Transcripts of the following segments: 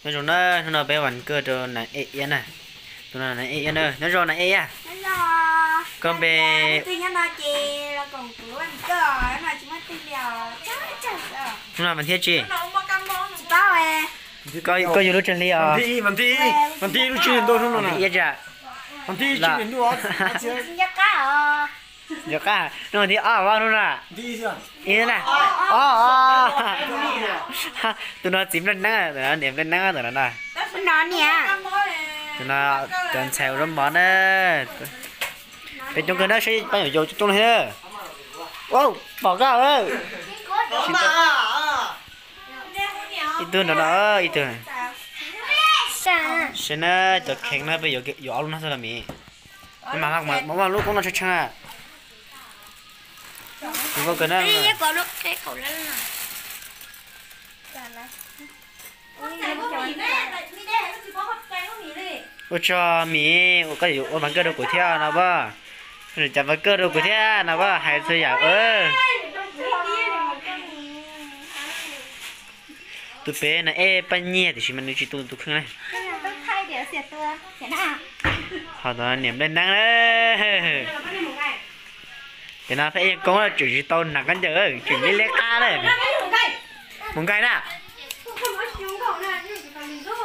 Nyob zoo na, hnub no peb vas kawj rau Nas Ej Iab na. Tus no Nas Ej Iab na, nyob zoo Nas Ej Iab. Koj npe? Hnub no mas thiab tsis? Koj yug lub tsawg hli os? Iab tsa. Nco qab, hnub mas thiab ob hnub no. Ib na. Ob. Tus no txiv nplej neeb, tus no niam nplej neeb tus no na. Tus no cov ntxhais ua zaub mov na. Peb coob kawg na, saib pab yuav yau coob coob li na. Pom koj. Ib tug nrov no, ib tug. Saib na, cov kheev na peb yuav ob lub no xwb los mas. Mas vaj lub koob no tshee tshee. Tus nkauj kawg na. Ua tso mis, ua koj yuav ua vas kawj rau kuv thiab no as. Cas vas kawj rau kuv thiab no as, hais txhua yam. Tus pem Nas Ej Paj Nyiaj tiam sis mas nws tsis tu tus kheej na. Ho tus niam nplej neeb na. Pem no peb yeej koob tseem tsis tau hnav khaub ncaws, tseem liab liab qab na. Mus nkaig na.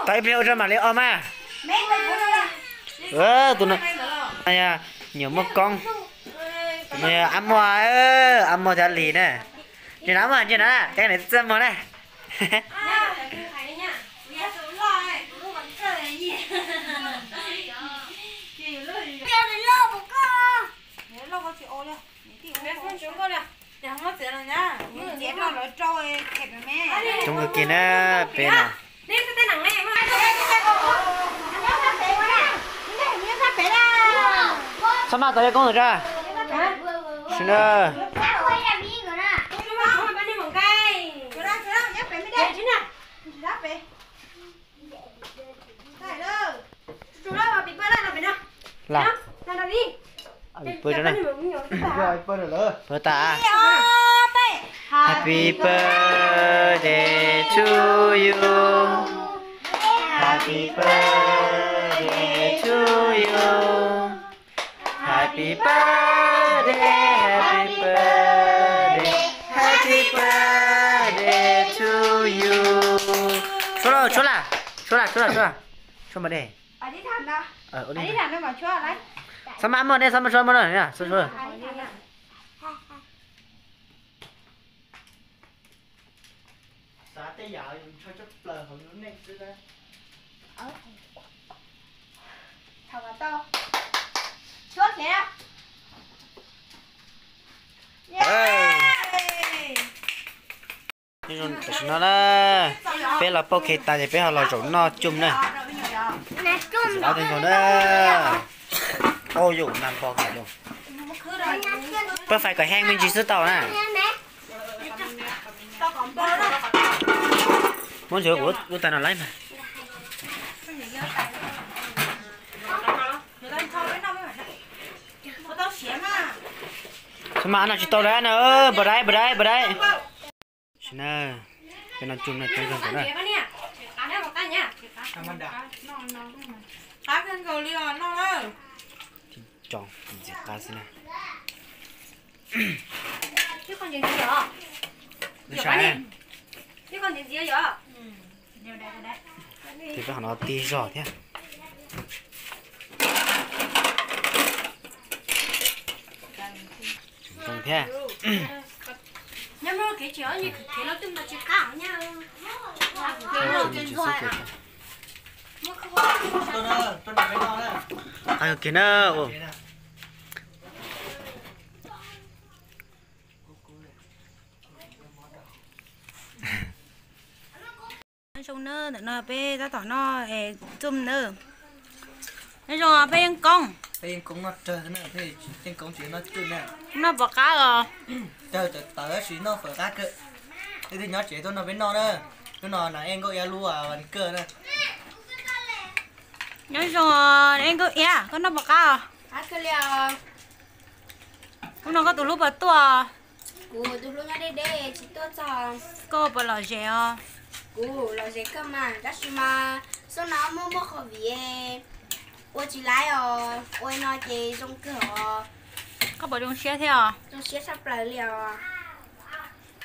Tau ib pliag ua tso mam li os mas. Tus no nyuam muaj koob. Tus no yog Ab Muaj, Ab Muaj thiab Lis na. Ntsia na, Ab Muaj, ntsia na, cov niam txiv muag na. Coob kawg kiag na peb no. Txhob maj tau ib koob ntawm tso. Sim na. Las. Pw tas. Happy birthday to you. Happy birthday to you. Happy birthday, happy birthday, happy birthday to you. Tshuab lauj, tshuab lauj, tshuab lauj, tshuab lauj, tshuab mas dej. Xab maj muaj nej xab maj tshuab muaj na, tshuab tshuab. Xav tej yam ntshaw tshaj plaws hauv lub neej xwb na. Tam sim no na, peb los pauj khe tas ces peb ho los zaum noj coj na. Ob tug nkaus na. Au yus, nas npog kiag lauj. Pab fais kom heej me ntsis xwb tau na. Muab ntsis kuv lub tais no laib mas. Xab maj no tsis tau dab na, npog dab, npog dab, npog dab. Sim na, peb noj coj no coob kawg nkaus na. Tib co ntxiv qab xwb na. Tig peb qhov no tig zog thiab. Tseem ceeb thiab. Qab kiag na. Nyob zoo na, ntawm no peb tab tom noj coj na. Nyob zoo peb yeej koob. Peb yeej koob noj rawg na, peb yeej koob tsis noj coj na. Noj pom qab os. Rawg tawv tawv tab sis noj fawm qab kawg. Leej twg nyob tsev tuaj nrog peb noj na. Hnub no Nas Ej Nkauj Iab lub vas kawj na. Nyob zoo Nas Ej Nkauj Iab, koj noj pom qab os? Hnub no koj tus hlub puas tuaj? Koj puas lom zem os? Kuv los ze kawg mas, tab sis mas xub no muaj muaj qhov viv, ua tsis laib os, ua no ces zoo kawg os. Koj puas zoo siab thiab os? Zoo siab tshaj plaws li os.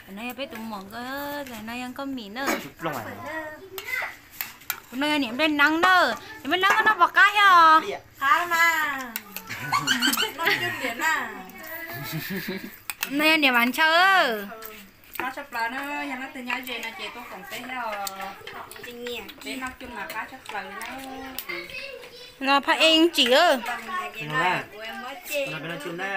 Tus no yog peb tus muam, tus no yog nkauj Mim na. Tus no yog niam nplej neeb na. Niam nplej neeb, koj noj puas qab thiab os? Qab mas. Noj cwj tiam na. No yog niam Vam Ntshaw. Qab tshaj plaws na, yog leej twg nyob ze no ces tuaj koom peb thiab os. Peb noj cwj mas qab tshaj plaws li na. No phaj ej tsim. Peb noj cwj na.